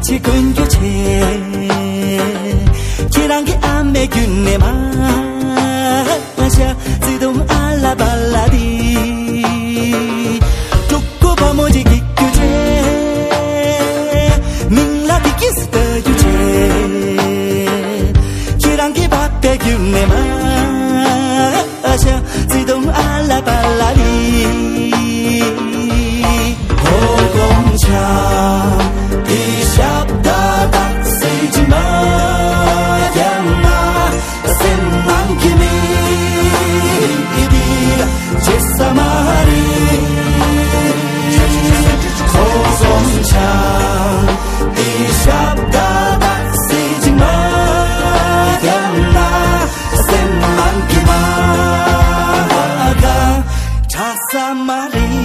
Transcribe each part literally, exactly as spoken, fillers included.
ཅིག་གོན་རྒྱུ་བྱས། ཁྱེད་རང་གི་ཨ་མའི་རྒྱུད་ནས་མ་ཤ་བརྩེ་དུང་ཨ་ལ་པ་ལ་དེ། ཕྲུ་གུ་བུ་མོ་ཅིག་སྐྱེ་རྒྱུ་བྱས། མིང་ལ་དེ་གིས་བཏགས་རྒྱུ་བྱས། ཁྱེད་རང་གི་པ་ཕའི་རྒྱུད་ནས་མ། ཨ་ཤ་བརྩེ་དུང་ཨ་ལ་པ་ལ་ལི། ཧོ་དགོང་ཆ་དེ་ཞབས་ཏ་ཏག་སེ་ཅི་མ་ཡང་ན་སེམས་ནང་གི་མི་དེ་ཇེ་ས་མ་རེད། ཧོ་དགོང་ཆ་དེ་ཞབས་ཏ་ཏག་སེ་ཅི་མ་ཡང་ན། སེམས་ནང་གི་མ་ག་ཆགས་ས་མ་རེད།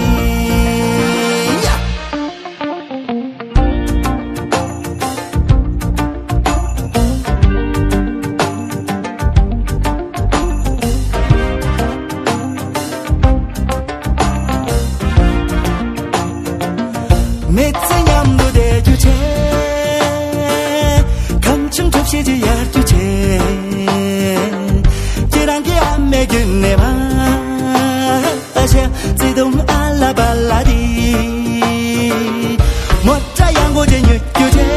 མི་ཚེ་མཉམ་དུ་བསྡད་རྒྱུ་བྱས། གང་བྱུང་གྲོགས་བྱེད་ཀྱི་ཡར་རྒྱུ་བྱས། ཁྱེད་རང་གི་ཨ་མའི་རྒྱུད་ནས་མ་ཤ་བརྩེ་དུང་ཨ་ལ་པ་ལ་དེ། མོ་ཊ་ཡང་སྒོ་ཅན་ཉོ་རྒྱུ་བྱས།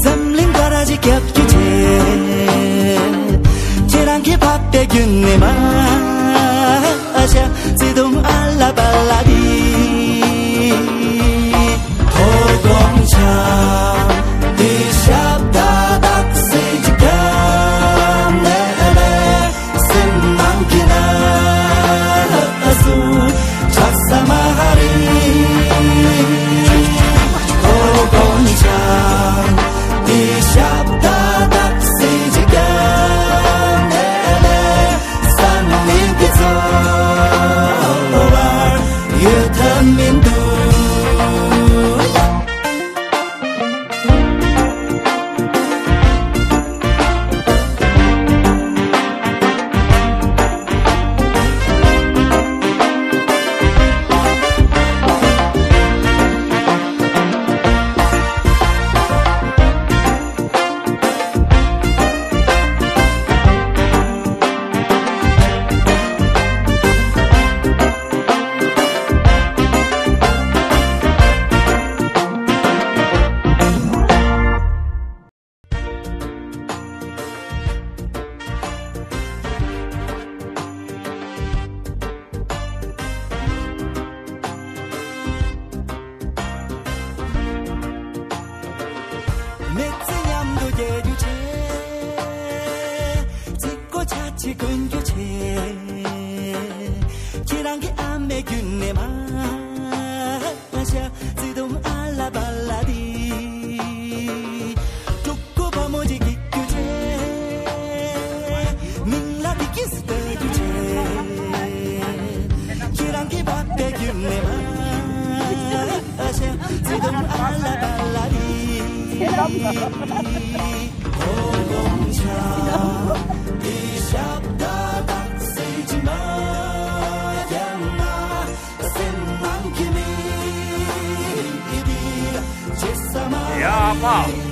འཛམ་གླིང་ག་ར་ཅིག་རྒྱབ་རྒྱུ་བྱས། ཁྱེད་རང་གི་པ་ཕའི་རྒྱུད་ནས་མ་ཤ་བརྩེ་དུང་ཨ་ལ་པ་ལ་དེ། ཧོ་དགོང་ཆ་དེ་ཞབས་ཏ་ཏག་སེ་ཅི་ག་ནས་ལས། སེམས་ནང་གི་ན་སུ་ཆགས་ས་མ་རེད། ཧོ་དགོང་ཆ་དེ་ཞབས་ཏ་ཏག་སེ་ཅི་ག་ནས་ལས། སང་ཉིན་གྱི་འཚོ་བར་ཡོད་ཐབས་མི་འདུག། མི་ཚེ་མཉམ་དུ་བསྐྱལ་རྒྱུ་བྱས། རྩེད་སྒོ་ཆ་ཆེ་གོན་རྒྱུ་བྱས། ཁྱེད་རང་གི་ཨ་མའི་རྒྱུད་ནས་མ་ཤ་བརྩེ་དུང་ཨ་ལ་པ་ལ་དེ། ཕྲུ་གུ་བུ་མོ་ཅིག་སྐྱེ་རྒྱུ་བྱས། མིང་ལ་དེ་གིས་བཏགས་རྒྱུ་བྱས། ཁྱེད་རང་གི་པ་ཕའི་རྒྱུད་ནས་མ་ཤ་བརྩེ་དུང་ཨ་ལ་པ་ལ་དེ། ཧོ་དགོང་ཆ་དེ་ཞབས་ཏ་ཏག་སེ་ཅི་མ་ཡང་ན། ཡ་ཨ་ཕ།